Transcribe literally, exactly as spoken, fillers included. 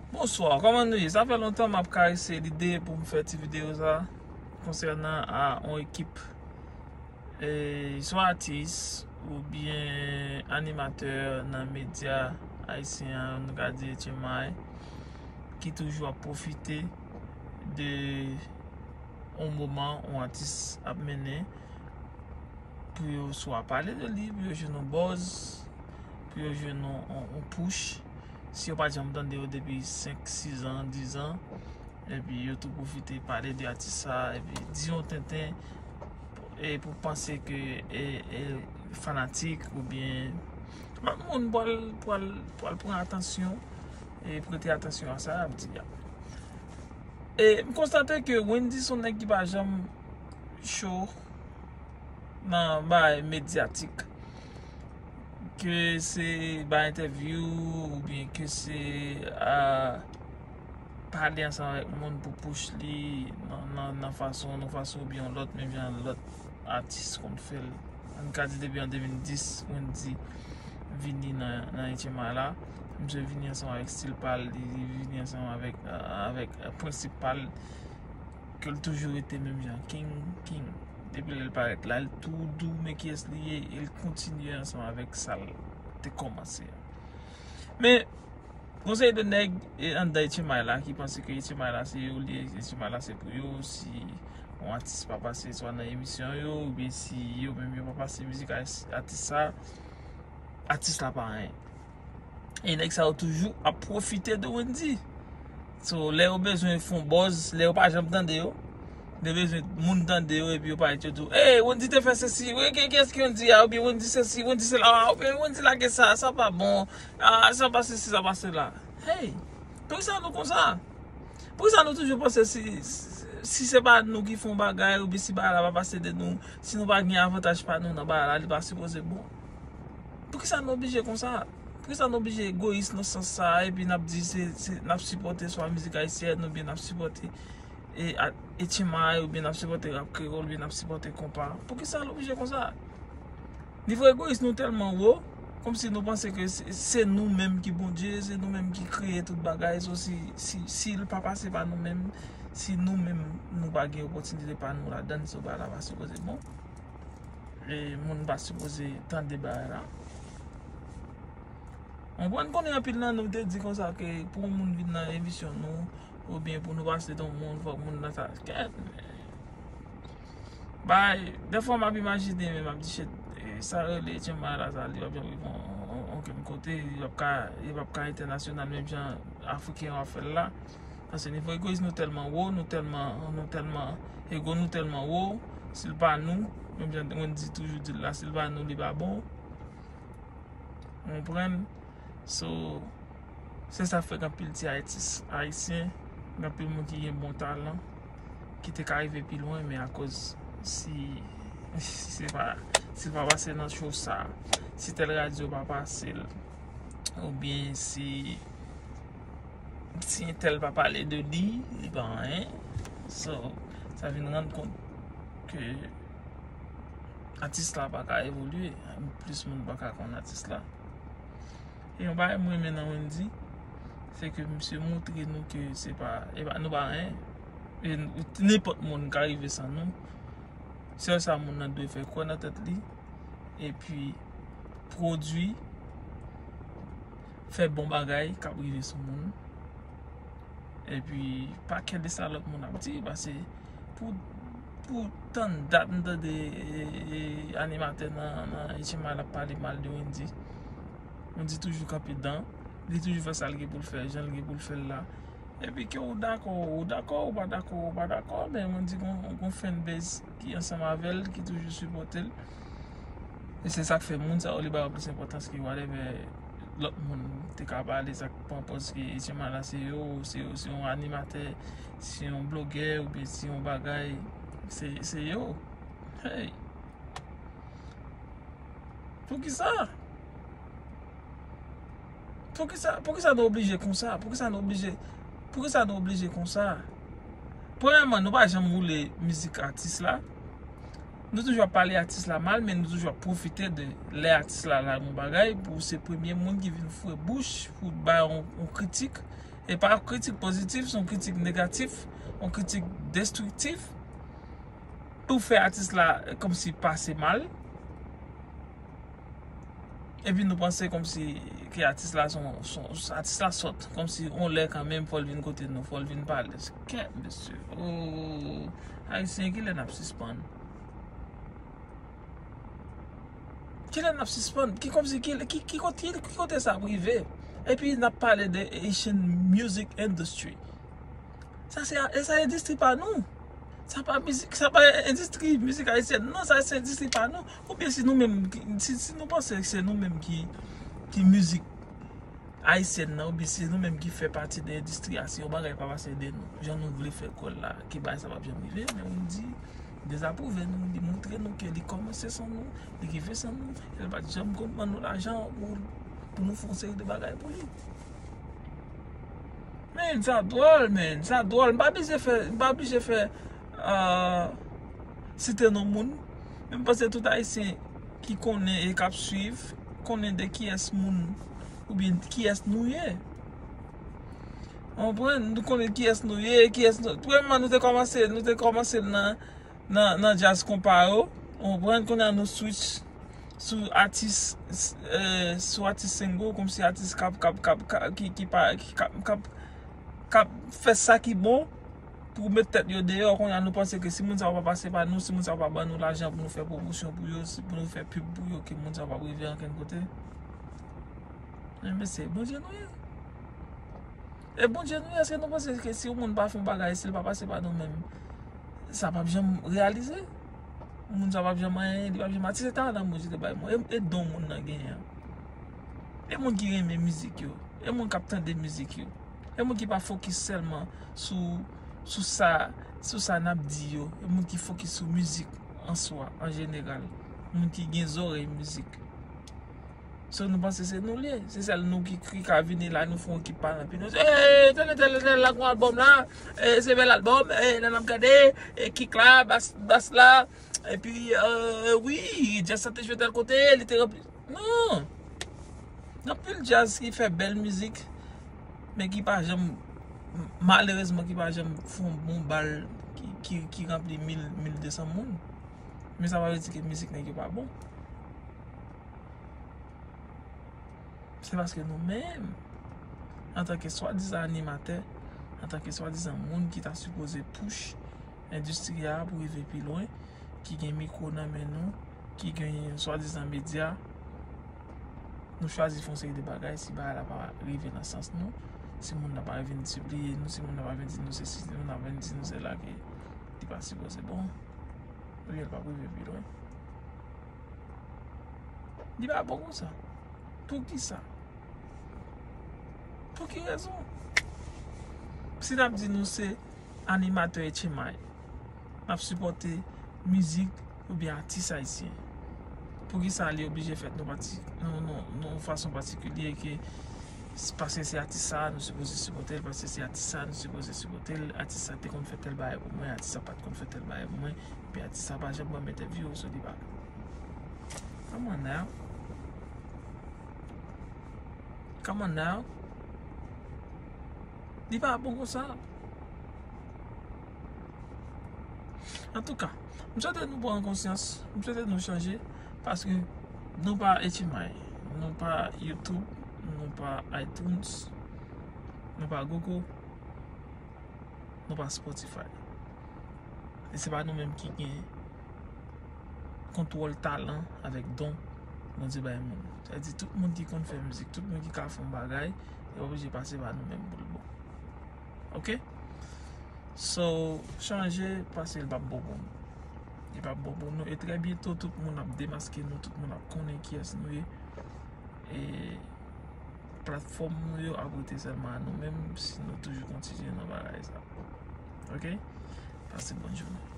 Bonswa, kòman nou ye? Sa fè lontan m ap karese lide pou m fè ti videyo sa konsènan a yon ekip, e, swa atis oubyen animatè nan medya ayisyen an, nou ka di H M I, ki toujou ap pwofite de yon moman yon atis ap mennen pou yo swa pale de li, pou yo jwenn yon buzz, pou yo jwenn yon, yon, yon push. Si yo pa t janm tande yo depi senk, sis an, diz an, epi yo tou pwofite pale de atis sa, epi di yon tenten, e pou panse ke, e, e, fanatik oubyen lòt moun pral, pral, pral pran atansyon, e prete atansyon a sa y ap di a. E m konstate ke Wendyy se yon nèg ki pa janm cho nan bagay medyatik. Ke se bay entèvyou oubyen ke se, a, pale ansanm avèk moun pou push li nan, nan, nan fason, nan fason oubyen yon lòt, menm jan lòt atis konn fè l. Ann ka di depi an de mil dis, Wendyy vini nan, nan H M I la. Misye vini ansanm avèk stil pa l, li vini ansanm avèk, avèk prensip pa l, ke l toujou rete menm jan, king, king. Depi lè l parèt la, l tou dou, men kiyès li ye, e l kontinye ansanm avèk sa l te kòmanse a. Men, gon seri de nèg, e, anndan H M I la ki panse ke H M I la se yo li ye, H M I la se pou yo, si yon atis pa pase swa nan emisyon yo, oubyen si yo menm yo pa pase mizik a-, atis sa, atis la pa anyen. E nèg sa yo toujou ap pwofite de Wendyy. So, lè yo bezwen fè yon buzz, lè yo pa janm tande yo, lè bezwen moun tande yo, epi yo parèt yo di w, "Ey, Wendyy te fè sesi, wi, ki, kiyès ki Wendyy a?" Oubyen Wendyy sesi, Wendyy sela, oubyen Wendyy lage sa, sa pa bon, a, sa pa sesi, sa pa sela. Hey, poukisa nou konsa? Poukisa nou toujou panse si, si se pa nou ki fè yon bagay, oubyen si bagay la pa pase de nou, si nou pa gen avantaj pa nou nan bagay la, li pa sipoze bon? Poukisa nou oblije konsa? Poukisa nou oblije egoyis nan sans sa a, epi n ap di se, se, n ap sipòte swa mizik ayisyèn, oubyen n ap sipòte, e, a, H M I, oubyen n ap sipòte rap kreyòl, oubyen n ap sipòte konpa? Poukisa nou oblije konsa? Nivo egoyis nou tèlman wo, kòmsi nou panse ke se, se nou menm ki Bondye, se nou menm ki kreye tout bagay. So, si, si, si l pa pase pa nou menm, si nou menm nou pa gen opòtinite pa nou ladan, so bagay la pa sipoze bon. E moun pa sipoze tande bagay la. Ou konprann, konnen anpil nan nou te di konsa ke pou yon moun vin nan emisyon nou, oubyen pou nou pase de yon moun, fòk moun nan sa kèt, men bay, dèfwa m ap imajine, men m ap di, "Shit, e, sa rele H M I la sa, li p ap janm rive on, on, okenn kote, li p ap ka, li p ap ka entènasyonal, menm jan Afriken yo ap fè l la." Paske nivo egoyis nou tèlman wo, nou tèlman, nou tèlman, ego nou tèlman wo, si l pa nou, menm jan Wendyy toujou di l la, si l pa nou, li pa bon. Ou konprann? So, se sa k fè gen anpil ti atis ayisyen, gen anpil moun ki gen bon talan, ki te ka rive pi lwen, men akoz si, si se pa, si l pa pase nan show sa, si tèl radyo pa pase l, oubyen si, si entèl pa pale de li, li pa anyen. So, sa vin rann kont ke atis la pa ka evolye, plis moun pa ka konn atis la. E yon bagay mwen renmen nan Wendyy, se ke misye montre nou ke se pa, e pa, nou pa anyen. E nenpòt moun ka rive san nou. Sèl sa moun nan dwe fè, kwè nan tèt li, epi pwodui, fè bon bagay k ap rive sou moun. Epi, pa kè de sa lòt moun ap di, paske pou, pou tann dat m tande, e, e, animatè nan, nan H M I la ap pale mal de Wendyy. Wendyy toujou kanpe dan, li toujou fè sa l gen pou l fè, jan l gen pou l fè l la. Epi ke ou dakò, ou dakò, ou pa dakò, ou pa dakò, men Wendyy gon, gon fanbase ki ansanm avè l, ki toujou sipòte l. E se sa k fè moun sa yo, li ba yo plis enpòtans ke whatever lòt moun te ka pale, sa k pran pòz ke H M I la se yo, se yo, se yon animatè, se yon blogè, oubyen se yon bagay, se, se yo. Hey! Poukisa? Poukisa, poukisa nou oblije konsa? Poukisa nou oblije, poukisa nou oblije konsa? Premyèman, nou pa janm woule mizik atis la. Nou toujou ap pale atis la mal, men nou toujou ap pwofite de lè atis la lage yon bagay pou se premye moun ki vin foure bouch, pou bay yon, yon kritik. E pa yon kritik pozitif, se yon kritik negatif, yon kritik destriktif. Pou fè atis la kòmsi pase mal. Epi nou panse kòmsi ke atis la son, son atis la sòt, kòmsi on lè kanmenm fò l vin kote nou, fò l vin pale. Kèt mesye. Oh, Ayisyen, kilè n ap sispann? Kilè n ap sispann? Ki kòmsi ki, ki, ki kote, ki kote sa ap rive? Epi n ap pale de Haitian music industry. Sa se, e sa endistri pa nou. Sa pa mizik, sa pa endistri mizik ayisyèn. Non, sa se endistri pa nou. Oubyen si nou menm, si, si nou panse se nou menm ki, ki mizik ayisyèn nan, oubyen se nou menm ki fè pati de endistri a, si yon bagay pa pase de nou, jan nou vle fè kwè l la, ke bagay sa p ap janm rive, men nou di dezapwouve nou, li montre nou ke li kòmanse san nou, li rive san nou, e l pa t janm konn ban nou lajan pou, pou nou fè yon seri de bagay pou li. Men, sa dwòl, men, sa dwòl. M pa blije fè, m pa blije fè, euh, site non moun. Men m panse tout Ayisyen ki konnen e k ap swiv, konnen de kiyès moun, oubyen kiyès nou ye. Ou konprann? Nou konnen kiyès nou ye, kiyès nou, premyèman, nou te kòmanse, nou te kòmanse nan, nan, nan djaz konpa yo. Ou konprann? Kounye a nou switch sou atis, eh, sou atis single, kòmsi atis k ap, k ap, k ap, k ap, ki, ki pa, ki k ap, k ap, k ap fè sa ki bon pou met tèt yo deyò. Kounye a nou panse ke si moun sa yo pa pase pa nou, si moun sa yo pa ban nou lajan pou nou fè pwomosyon pou yo, si pou nou fè pib pou yo, ke moun sa yo p ap rive ankenn kote. Men mesye, Bondye nou ye. E Bondye nou ye, èske nou panse ke si yon moun pa fè yon bagay, si l pa pase pa nou menm, sa p ap janm reyalize? Moun sa p ap janm anyen, li p ap janm atis, se talan Bondye te bay moun. E, e don moun nan genyen an. E moun ki renmen mizik yo. E moun k ap tande mizik yo. E moun ki pa fokis sèlman sou, sou sa, sou sa n ap di yo. E moun ki fokis sou mizik an swa, an jeneral. Moun ki gen zòrèy mizik. So, nou panse se nou l ye. Se sèl nou ki, ki ka vini la, nou fè yon ekip pa nan pye nou. Hey, tande tèl, tèl la, gon albòm la. Hey, se bèl albòm. Hey, nan n ap gade. Hey, kick la, bas, bas la. Epi, euh, wi, djaz sa te jwe tèl kote, li te ranpli. Non. Gen anpil djaz ki fè bèl mizik, men ki pa janm, malerezman, ki pa janm fè yon bon bal ki, ki, ki ranpli mil, mil de san moun. Men sa pa vle di ke mizik nèg yo pa bon. Se paske nou menm, antanke swadizan animatè, antanke swadizan moun ki ta sipoze push endistri a pou rive pi lwen, ki gen mikwo nan men nou, ki gen swadizan medya, nou chwazi fè yon seri de bagay, si bagay la pa rive nan sans nou, si moun nan pa vin sipliye nou, si moun nan pa vin di nou se si, si moun nan pa vin di nou se la, ke li pa sipoze bon, oubyen li pa rive pi lwen. Li pa bon konsa. Poukisa? Pou ki rezon? Si n ap di nou se animatè Etchemay, n ap sipòte mizik oubyen atis ayisyen, poukisa li oblije fèt nan pati, nan, nan, nan yon fason patikilye ke s-, paske se atis sa, nou sipoze sipòte l, paske se atis sa, nou sipoze sipòte l, atis sa te konn fè tèl bagay pou mwen, atis sa pa t konn fè tèl bagay pou mwen, epi atis sa pa janm ban m entèvyou, so li pa. Come on now. Come on now. Li pa bon konsa. Antouka, m swete nou pran konsyans, m swete nou chanje, paske nou pa Etchemay, nou pa YouTube, nou pa iTunes, nou pa Google, nou pa Spotify. E se pa nou menm ki gen kontwòl talan avèk don Bondye bay moun. Sa vle di tout moun ki konn fè mizik, tout moun ki ka fè yon bagay, yo oblije pase pa nou menm pou l bon. Oke? So, chanje, paske l p ap bon pou nou. Li p ap bon pou nou. E trè byento, tout moun ap demaske nou, tout moun ap konnen kiyès nou ye. E platfòm nou yo ap rete sèlman a nou menm si nou toujou kontinye nan bagay sa. Oke? Pase bòn jounen.